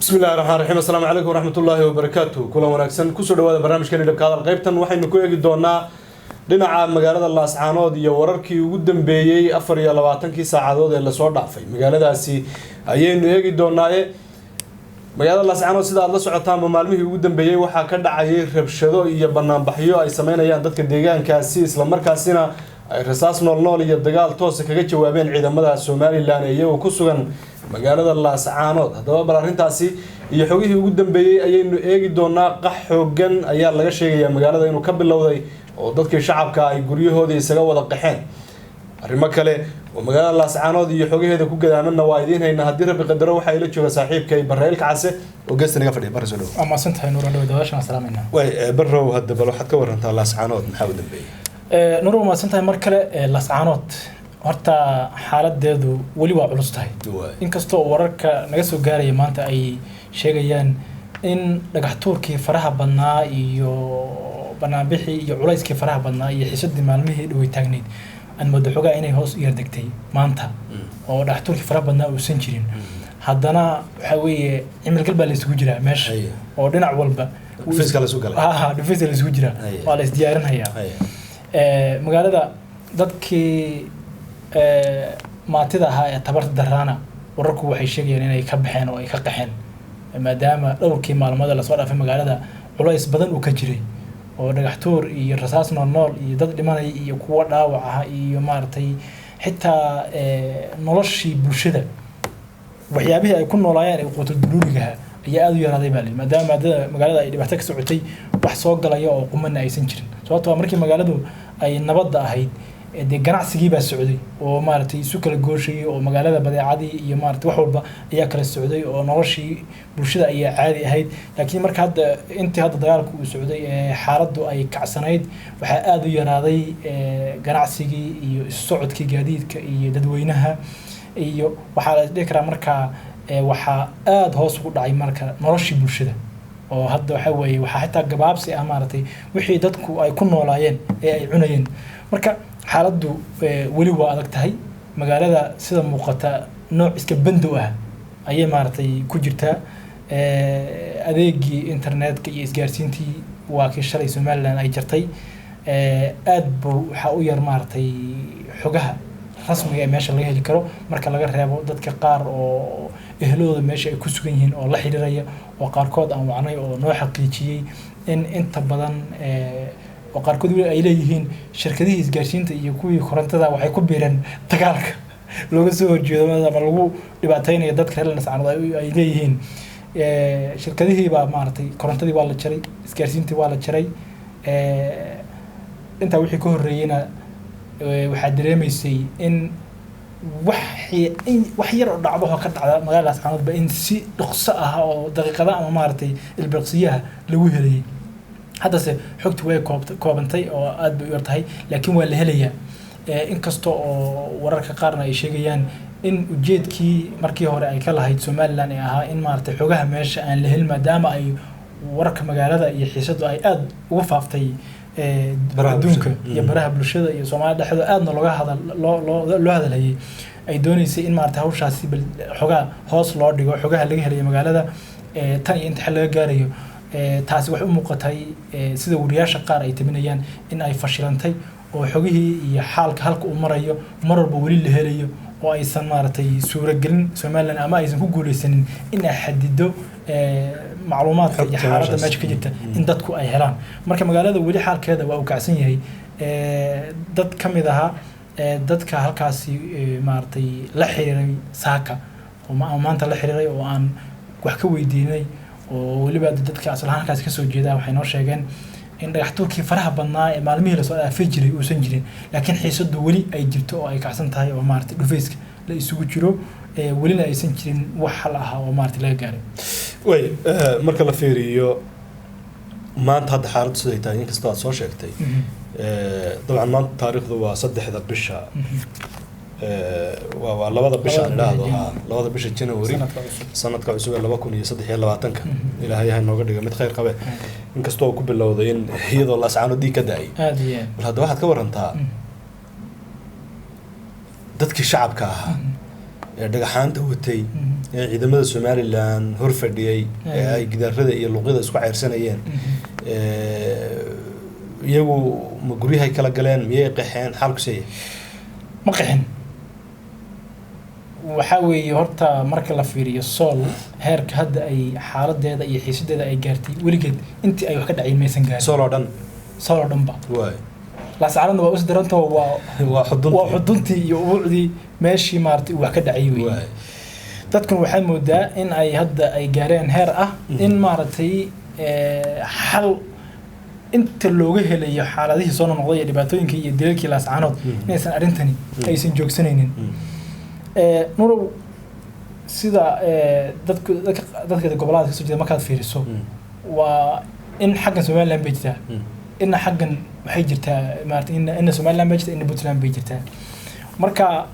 Bismi illahi raxmaan raxiim. Assalaamu calaykum waraxmatullaahi wabarakaatu. Kulan wanaagsan, kusoo dhawaada barnaamijkeeni Dhabka Hadal. Qaybtan waxaynu ku eegi doonaa dhinaca magaalada Laascaanood iyo wararkii ugu dambeeyey 24-kii saacadood ee lasoo dhaafay magaaladaasi ayaynu eegi doonaaye. Magaalada Laascaanood, sida aad la socotaanba, maalmihii ugu dambeeyey waxaa ka dhacayay rabshado iyo banaanbaxyo ay sameynayaan dadka deegaankaasi, islamarkaasina ay rasaas nool nool iyo dagaal toosa kaga jawaabeen ciidamada Somaliland ee iyagoo ku sugan magaalada Laascaanood. Haddaba bal arrintaasi iyo xogihii ugu dambeeyey ayaynu eegi doonaa. Qax xoogan ayaa laga sheegayaa magaalada inuu ka bilowday oo dadkii shacabka ay guryahoodii isaga wada qaxeen. Arrimo kale oo magaalada Laascaanood iyo xogaheeda ku gadaamanna waa idiin haynaa haddii Rabbi qadaro. Waxaa ila jooga saaxiibkay Barre Ilkacase oo geesta naga fadhiya. Barre, soo dhawo. Waa mahadsantahay, Nuur. Andhow daawashan waan salaamayna. Way Barrow, hadda bal waxaad ka warantaa Laascaanood, maxaa u dambeeyey? Nuur, waa mahadsantahay mar kale. Laascaanood horta xaaladeedu weli waa culus tahay, inkastoo wararka naga soo gaaraya maanta ay sheegayaan in dhagax tuurkii faraha badnaa iyo banaanbixii iyo culayskii faraha badnaa iyo xiisadii maalmihii dhowey taagneyd aad moodo xogaa inay hoos u yar degtay maanta oo dhagax tuurkii faraha badnaa uusan jirin. Haddana waxaa weeye cimilgal baa la isugu jiraa meesha oo dhinac walba Dhufayska la isu galay. Ha, dhufayska la isugu jiraa. Waa la isdiyaarinhayaa. Magaalada dadkii maatida ahaa ee tabarta daraana wararku waxay sheegayaan inay ka baxeen oo ay ka qaxeen, maadaama dhowrkii maalmood ee lasoo dhaafay magaalada culays badan uu ka jiray oo dhagax tuur iyo rasaas nool nool iyo dad dhimanaya iyo kuwo dhaawac ah iyo maaragtay xitaa noloshii bulshada, waxyaabihii ay ku noolaayeen ee quutul duruurigaha ayaa aada u yaraaday baa lihi, maadaama maadada magaalada ay dhibaato ka socotay, wax soo galaya oo qumana aysan jirin. Sababtoo ah markii magaaladu ay nabadda ahayd, dee ganacsigii baa socday oo maaragtay isu kala gooshayay oo magaalada badeecadii iyo maaragtay wax walba ayaa kala socday oo noloshii bulshada ayaa caadi ahayd. Laakiin marka hadda intii hadda dagaalku uu socday ee xaaladdu ay kacsanayd, waxaa aada u yaraaday ganacsigii iyo isu socodkii gaadiidka iyo dadweynaha iyo waxaa la dhihi karaa markaa waxaa aada hoos ugu dhacay marka noloshii bulshada oo hadda waxa weeye waxaa xitaa gabaabsi ah maaragtay wixii dadku ay ku noolaayeen ee ay cunayeen. Marka xaaladdu weli waa adag tahay. Magaalada sida muuqata nooc iska bandow ah ayay maaragtay ku jirtaa. Adeegii internetka iyo isgaarsiintii waa kii shalay Somaliland ay jartay. Aad buu waxaa u yar maaragtay xogaha rasmiga ee meesha laga heli karo, marka laga reebo dadka qaar oo ehladooda meesha ay ku sugan yihiin oo la xiriiraya, oo qaarkood aan wacnay oo noo xaqiijiyey in inta badan oo qaarkood weli ay leeyihiin shirkadihii isgaarsiinta iyo kuwii korontada waxay ku biireen dagaalka looga soo horjeedo ama lagu dhibaateynayo dadka reer Laascaanood. Ay leeyihiin shirkadihii baa maaragtay korontadii waa la jaray, isgaarsiintii waa la jaray. Intaa wixii ka horreeyeyna waxaa dareemaysay in waxii in wax yar oo dhacdo oo ka dhacda magaalada Laascaanoodba in si dhaqso ah oo daqiiqada ama maaragtay ilbiriqsiyaha lagu helayay. Haddase xogtu way koobantay oo aad bay u yar tahay, laakiin waa la helayaa. Inkasta oo wararka qaarna ay sheegayaan in ujeedkii markii hore ay ka lahayd Somaliland ee ahaa in maaragtay xogaha meesha aan la helin, maadaama ay wararka magaalada iyo xiisadu ay aada uga faaftay Baraha adduunka bulshada. iyo baraha bulshada iyo Soomaalida dhexdooda aadna looga hadal loo loo loo hadalhayay, ay dooneysay in maaragtay hawshaasi bal xogaa hoos loo dhigo xogaha laga helayo magaalada tan iyo inta xil laga gaarayo. Taasi waxay u muuqatay, sida wariyaasha qaar ay tabinayaan, in ay fashilantay oo xogihii iyo xaalka halka uu marayo mar walba weli la helayo oo aysan maaragtay suuragelin Somaliland ama aysan ku guuleysanin in ay xadido macluumaadka iyo xogta xaaladda meeshaas. meesha ka jirta in dadku ay helaan. Marka magaalada weli xaalkeeda waa uu kacsan yahay. Dad ka mid ahaa dadka halkaasi maaragtay la xiriiray saaka oo ama maanta la xiriiray oo aan wax ka weydiinay oo weliba dadka asal ahaan halkaasi kasoo jeeda waxay noo sheegeen in dhagax tuurkii faraha badnaa ee maalmihii lasoo dhaafay jiray uusan jirin, laakiin xiisadu weli ay jirto oo ay kacsan tahay oo maaragtay dhufayska la isugu jiro, welina aysan jirin wax xal ah oo maaragtay laga gaaray. Way marka la fiiriyo maanta hadda xaaladdu siday tahay, inkastoo aad soo sheegtay, dabcan maanta taariikhdu waa 3-da bisha, waa 2-da bisha aan 2-da idhaahdo bisha. Ha, 2-da bisha January sanadka cusub. Sanadka cusub ee 2023-ka. Ilaahay ha inooga dhiga mid khayr qabe, inkastoo uu ku bilowday in iyadoo Laascaano dhiig ka da-ay. Aada iyo aad. Bal hadda waxaad ka warantaa dadkii shacabka ahaa ee dhagaxaanta watay. Ee ciidamada Somaliland hor fadhiyey ee ay gidaarada iyo luqyada isku ceyrsanayeen, iyagu ma guryahay kala galeen, miyay qaxeen? Xaalku seeya? Ma qixin. Waxaa weeye, horta marka la fiiriyo Sool, heerka hadda ay xaaladeeda iyo xiisadeeda ay gaartay, weligeed intii ay wax ka dhaceen maysan gaarin. Sool oo dhan? Sool oo dhanba. Waay. Laascaanoodna waa isdarantao, waa waa xuduntii. Waa xuduntii iyo ubuucdii meeshii maaragtay wax ka dhacay wey. Dadkan waxaad moodaa in ay hadda ay gaareen heer ah in maaragtay xal inta looga helayo xaaladihii soo noqnoqday iyo dhibaatooyinkii iyo dilalkii Laascaanood inaysan arrintani aysan joogsanaynin. Nurow, sida dadku dadka gobollada kasoo jeeda markaad fiiriso, waa in xaggan Somaliland bay jirtaa, ina xaggan waxay jirtaa maarata, ina Somaliland bay jirtaa, ina Puntland bay jirtaa. Marka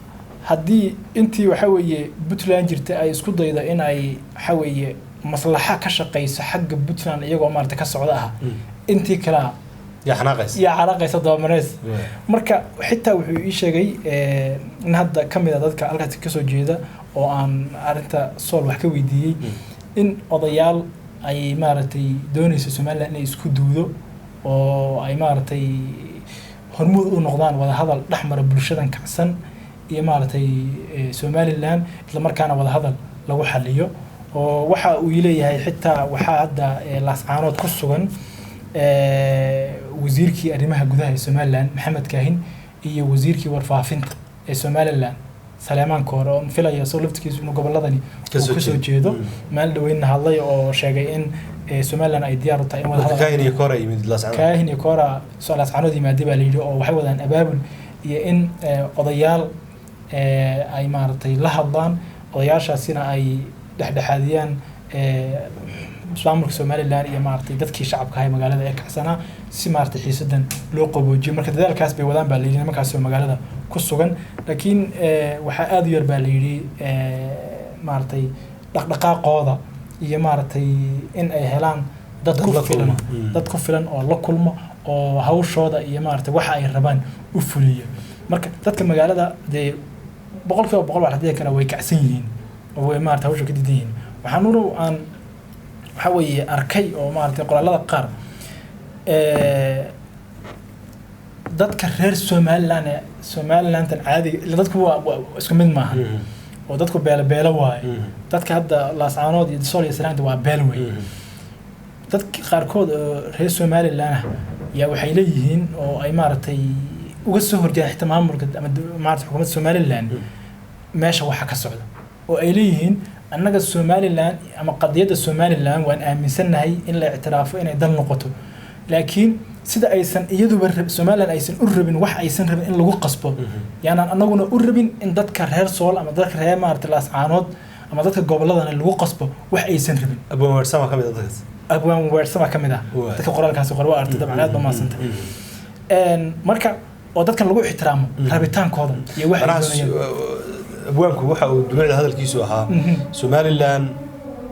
haddii intii waxa weeye Puntland jirta ay isku daydo in ay waxa weeye maslaxa ka shaqeyso xagga Puntland iyagoo maarata ka socda ah, intii kalea yaa xanaaqaysa. Yaa xanaaqaysa, dabamareys. Marka xitaa wuxuu ii sheegay in hadda ka mid a dadka halkaas kasoo jeeda oo aan arrinta Sool wax ka weydiiyey in odayaal ay maaragtay doonayso Somaliland inay isku duudo oo ay maaragtay hormuud u noqdaan wadahadal dhex mara bulshadan kacsan iyo maaragtay Somaliland, isla markaana wadahadal lagu xaliyo. Oo waxa uu leeyahay xitaa waxaa hadda Laascaanood ku sugan wasiirkii arrimaha gudaha ee Somaliland Maxamed Kaahin iyo wasiirkii warfaafinta ee Somaliland Saleemaan Koore, oo filaya soo laftigiisu inuu gobolladani uu kasoo jeedo, maalin dhaweynna hadlay oo sheegay in Somaliland ay diyaar u tahay in wadahadal. Kaahin iyo Koora yimid Laascaanood. Kaahin iyo Koora soo Laascaanood yimaadey baa la yidhi, oo waxay wadaan abaabul iyo in odayaal ay maaragtay la hadlaan, odayaashaasina ay dhexdhexaadiyaan maamulka Somaliland iyo maaragtay dadkii shacabka ahay magaalada ee kacsanaa, si maaragtay xiisadan loo qaboojiyo. Marka dadaalkaas bay wadaan baa la yidhi nimankaas oo magaalada ku sugan. Laakiin waxaa aada u yar baa la yidhi maaragtay dhaqdhaqaaqooda iyo maaragtay in ay helaan dad ku filan, dad ku filan oo la kulmo oo hawshooda iyo maaragtay waxa ay rabaan u fuliyo. Marka dadka magaalada dee 100% waa la dhihi karaa way kacsan yihiin oo way maaragtay hawsha ka diidan yihiin. Waxaan urow aan waxa weeye arkay oo maaragtay qoraallada qaar dadka reer Somaliland ee Somalilandan caadiga ila dadku waa isku mid maaha oo dadku beelo beelo waaye. Dadka hadda Laascaanood iyo Sool iyo Sanaagta waa beel wey. Dadka qaarkood oo reer Somaliland ah yaa waxay leeyihiin oo ay maaragtay uga soo horjeedaan xitaa maamulka ama maaragtay xukuumadda Somaliland meesha waxa ka socda, oo ay leeyihiin annaga Somaliland ama qadiyadda Somaliland waan aaminsannahay in la ictiraafo, inay dal noqoto, laakiin sida aysan iyaduba Somaliland aysan u rabin wax aysan rabin in lagu qasbo, yaanaan annaguna u rabin in dadka reer Sool ama dadka reer maaragtay Laascaanood ama dadka gobolladana lagu qasbo wax aysan rabin. Abwaan Weersama ka mid ah dadkaas. Abwaan Weersama ka mid ah dadka qoraalkaasi qor. Waa aragtay dabcan, aad ba mahadsanta. Marka oo dadkan lagu ixtiraamo rabitaankooda iyo waxa ay doonayaan. Abwaanku waxa uu dulucda hadalkiisu ahaa Somaliland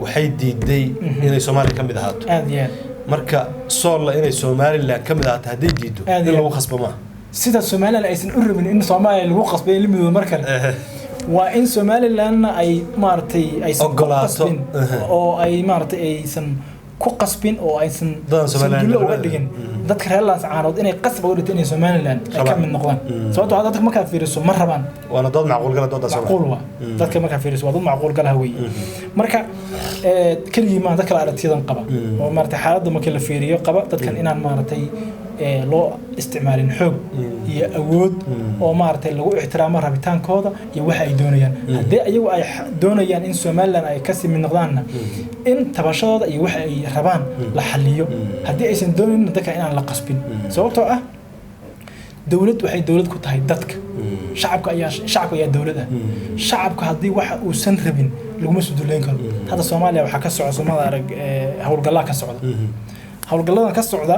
waxay diiday inay Soomaaliya ka mid ahaato. Aad iyo aad. Marka Soolla inay Somaliland ka mid ahaato hadday diido, in lagu khasbo maaha. Sida Somaliland aysan u rabin in Soomaaliya lagu qasbay in la midoodo mar kale, waa in Somalilandna ay maaragtay aysan ku qasbin oo ay maaragtay aysan ku qasbin oo aysan sandullo uga dhigin dadka reer Laascaanood inay qasab uga dhigto inay Somaliland ay ka mid noqdaan. Sababtoo ah dadka markaad fiiriso ma rabaan. Waana dood macquul gala doodaas. Macquul waa dadka markaad fiiriso, waa dad macquul galaha weeye. Marka keligii maa, dad kale aragtiyadan qaba oo maaragtay xaaladda markii la fiiriyo qaba dadkan inaan maaragtay loo isticmaalin xoog iyo awood oo maaragtay lagu ixtiraamo rabitaankooda iyo waxa ay doonayaan. Haddii iyagu ay doonayaan in Somaliland ay kasii mid noqdaanna, in tabashadooda iyo waxa ay rabaan la xaliyo. Haddii aysan doonayn, dadka inaan la qasbin, sababtoo ah dowlad waxay dowlad ku tahay dadka shacabka ayaa, shacabka ayaa dowlad ah. Shacabka haddii waxa uusan rabin laguma suduleyn karo. Hadda Soomaaliya waxaa ka socda, Soomaalida arag, howlgallaa ka socda. Howlgalladan ka socda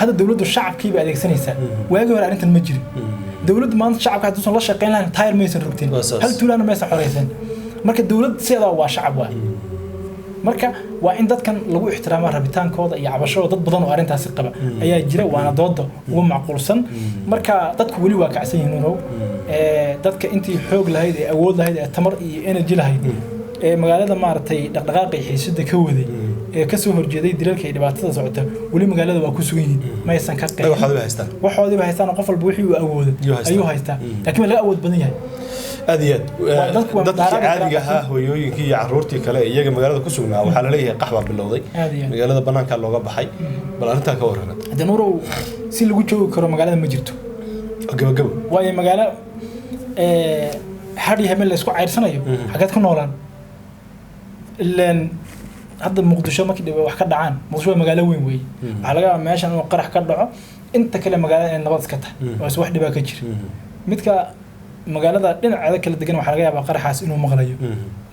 hadda dowladdu shacabkiiba adeegsanaysaa. Waagii hore arrintan ma jirin. Dowladdu maanta shacabka hadduusan la shaqayn lahayn tayr maysan rogteen, hal tuulaana maysan xoreysan. Marka dowlad sideedaa waa shacab waay. Marka waa in dadkan lagu ixtiraama rabitaankooda iyo cabashadooda. Dad badan oo arrintaasi qaba ayaa jira, waana dooda ugu macquulsan. Marka dadku weli waa kacsan yihiin urow. Dadka intii xoog lahayd ee awood lahayd ee tamar iyo energy lahayd Ee magaalada maaragtay dhaqdhaqaaqii xiisada ka waday ee kasoo horjeeday dilalka iyo dhibaatada socota weli magaalada waa ku sugan yihiin, maysan ka qeexin. Waxaad haystaan. Waxoodiiba haystaan oo qof walba wixii uu awoodo Ayuu haystaa. ayuu haystaa, laakiin waa laga awood badan yahay. Aad iyo aad. Waa dadku waa dadkii mudaharadi caadiga karaan. ahaa, hooyooyinkii iyo caruurtii kale ee iyaga magaalada ku sugnaa, waxaa laleeyahay qax baa bilowday. Aad iyo aad. Magaalada banaankaa looga baxay. Bal arrintaa ka warran. Hadda Nuurow, si lagu joogi karo magaalada ma jirto. Gabagabo. Waayo magaalo hadh iyo habeen la isku cayrsanayo, xageed ku noolaan? Ileen hadda Muqdisho markii dhib wax ka dhacaan, Muqdisho waa magaalo weyn weeye, waxaa laga yaabaa meeshan inuu qarax ka dhaco, inta kale magaalada inay nabad iska tahay oo is wax dhibaa ka jira. Midka magaalada dhinaceeda kala degan waxaa laga yaabaa qaraxaas inuu maqlayo,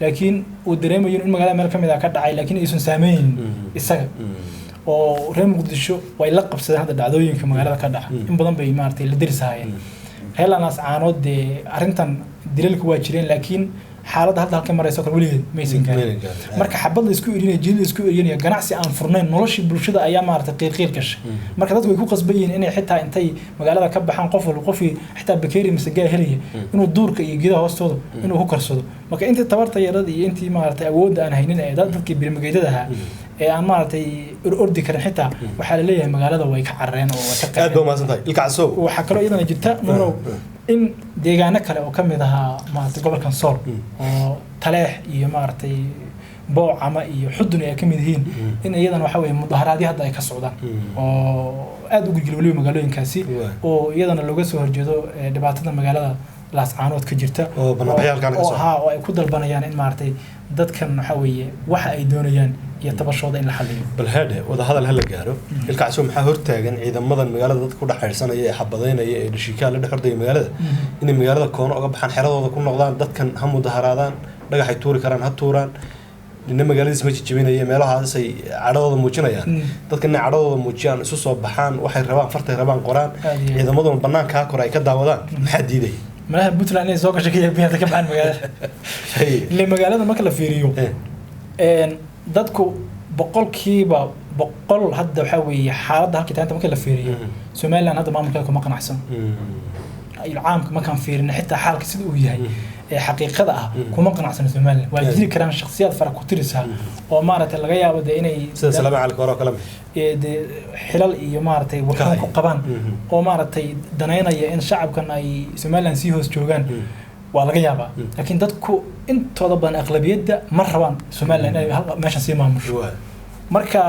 laakiin uu dareemayo in magaalada meel ka mid ah ka dhacay, laakiin aysan saameynin isaga. Oo reer Muqdisho way la qabsadeen hadda dhacdooyinka magaalada ka dhaca, in badan bay maaragtay la derisaayeen. Reer Laascaanood dee arrintan dilalka waa jireen, laakiin xaaladda hadda halka marayso kale weligeed maysan gaarin. Maynan gaarin. Marka xabad la isku erinaya, jilid la isku erinaya, ganacsi aan furnayn, noloshii bulshada ayaa maaragtay qiirqiir gashay. Marka dadku way ku qasban yihiin inay xitaa intay magaalada ka baxaan, qof walba, qofkii xitaa bakeeri mise gaa helaya, inuu duurka iyo geedaha hoostooda inuu ku karsado. Marka intii tabarta yarada iyo intii maaragtay awoodda aan haynin ee dadkii birmageydada ahaa ee aan maaragtay ordi karin, xitaa waxaa la leeyahay magaalada way ka carareen oo way ka Aad baa qaxeen. Umahadsan tahay, Ilka Casow. Waxaa kaloo iyadana jirta, Nuurow, in deegaano kale oo ka mid ahaa maaragtay gobolkan Sool oo Taleex iyo maaragtay Boocama iyo Xudun ay ka mid yihiin, in iyadana waxa weeye mudaharaadyo hadda ay ka socdaan oo aad u gilgil weliba magaalooyinkaasi, oo iyadana looga soo horjeedo dhibaatada magaalada Laascaanood ka jirta. Oo banaanbaxyo halkaana ka oo socda. Haa, oo ay ku dalbanayaan in maaragtay dadkan waxa weeye waxa ay doonayaan iyo tabashooda in la xalliyo. Bal heedhe, wadahadal hala gaaro. Ilka Casow, maxaa hortaagan ciidamadan magaalada dadka ku dhex xaydhsanaya ee xabadaynaya ee dhashiikaa la dhex ordaya magaalada inay magaalada koono uga baxaan, xeradooda ku noqdaan? Dadkan ha mudaharaadaan, dhagaxay tuuri karaan ha tuuraan, nina magaaladiis ma jijibinaya. Meelahaasay cadhadooda muujinayaan. Dadka inay cadhadooda muujiyaan, isu soo baxaan, waxay rabaan, fartay rabaan qoraan, Aad iyo aad. ciidamaduna banaankaa kore ay ka daawadaan, maxaa diidaya? Malaha Puntland inay soo gashay ka yaabiyada ka baxaan magaalada. Ile magaalada marka la fiiriyo, dadku 100% hadda waxaa weeye xaaladda halkii taanta marka la fiiriyo, Somaliland hadda maamulkeeda kuma qanacsan. Ra'yul caamka markaan fiirino, xitaa xaalka sida uu yahay ee xaqiiqada ah, kuma qanacsano Somaliland. Waa jiri karaan shakhsiyaad fara ku tirisa oo maaragtay laga yaabo dee inay sida Salaam Cali hore oo kale ee dee xilal iyo maaragtay waxaan haya. ku qabaan oo maaragtay danaynaya in shacabkan ay Somaliland sii hoos joogaan, waa laga yaabaa. Laakiin dadku intooda badan, aqlabiyadda, ma rabaan Somaliland inay meeshan sii maamusho. Marka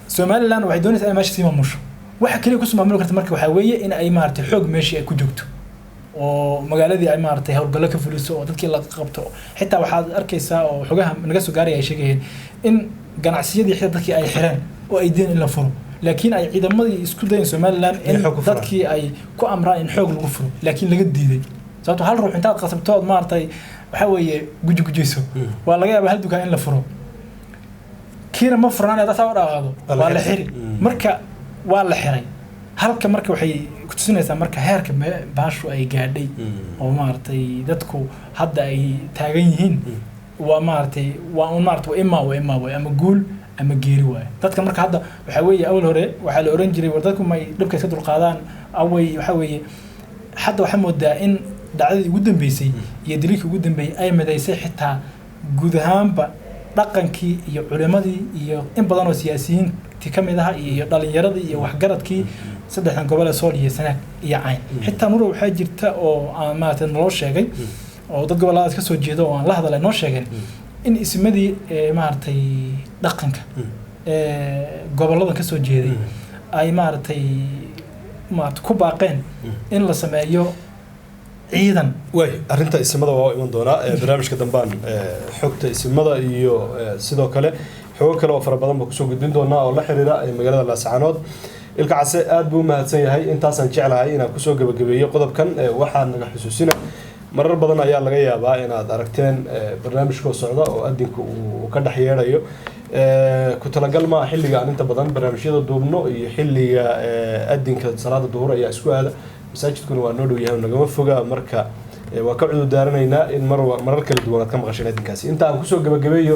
Somaliland waxay doonaysaa inay meesha sii maamusho. Waxa kaliya kusoo maamuli karta marka waxaa weeye in ay maaragtay xoog meeshii ay ku joogto oo magaaladii ay maaragtay howlgallo ka fuliso oo dadkii la qabto. Xitaa waxaad arkaysaa oo xogaha naga soo gaaraya ay sheegayeen in ganacsiyadii xitaa dadkii ay xireen oo ay diideen in la furo, laakiin ay ciidamadii isku dayeen Somaliland in Inay xoog ku furaan. Dadkii ay ku amraan in xoog lagu furo, laakiin laga diiday. Sababto hal ruux intaad qasabtood maaragtay waxaa weeye guji gujayso, waa laga yaabaa hal dukaan in la furo, kiina ma furnaan haddaad saa u dhaqaaqdo Waa la waa la xiri. xiri. Marka waa la xiray halka. Marka waxay kutusinaysaa marka heerka baashu ay gaadhay oo maaragtay dadku hadda ay taagan yihiin. Waa maaragtay waa un maaragtay waa imaa waa imaa waay, ama guul ama geeri waaye dadka. Marka hadda waxaa weeye awal hore waxaa la oran jiray war dadku may dhibka iska dulqaadaan away. Waxaa weeye hadda waxaa moodaa in dhacdadii ugu dambeysay iyo daliilkii ugu dambeeyey ay midaysay xitaa guud ahaanba dhaqankii iyo culimadii iyo in badan oo siyaasiyiintii ka mid aha iyo dhalinyaradii iyo waxgaradkii saddexdan gobol ee Sool iyo Sanaag iyo Cayn. Xitaa Nuro, waxaa jirta oo aan maaragtay naloo sheegay oo dad gobolladaas ka soo jeeda oo aan la hadalay noo sheegeen in ismadii maaragtay dhaqanka gobolladan ka soo jeeday ay maaragtay ku baaqeen in la sameeyo ciidan. Waay, arrinta isimada waa u iman doonaa barnaamijka dambaan. Xogta isimada iyo sidoo kale xogo kale oo fara badan baa kusoo gudbin doonaa oo la xiriira magaalada Laascaanood. Ilka Case aad buu u mahadsan yahay. Intaasaan jeclahay inaan kusoo gebagabeeyo qodobkan. Waxaa naga xusuusina, marar badan ayaa laga yaabaa inaad aragteen barnaamijkoo socda oo adinku uu ka dhex yeedhayo. Ku talagal maaha xilliga aan inta badan barnaamijyada duubno iyo xilliga adinka salaada duhur ayaa isku aada, masaajidkuna waa noo dhow yahay oo nagama foga. Marka waa ka cudur daaranaynaa in mar marar kala duwan aad ka maqasheen adinkaasi. Inta aan kusoo gebagabeeyo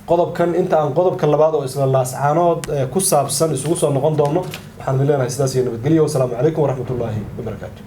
qodobkan, inta aan qodobka labaad oo isla Laascaanood ku saabsan isugu soo noqon doono, waxaan idin leenahay sidaas iyo nabadgelyo. Wasalaamu calaykum waraxmatullaahi wabarakaatu.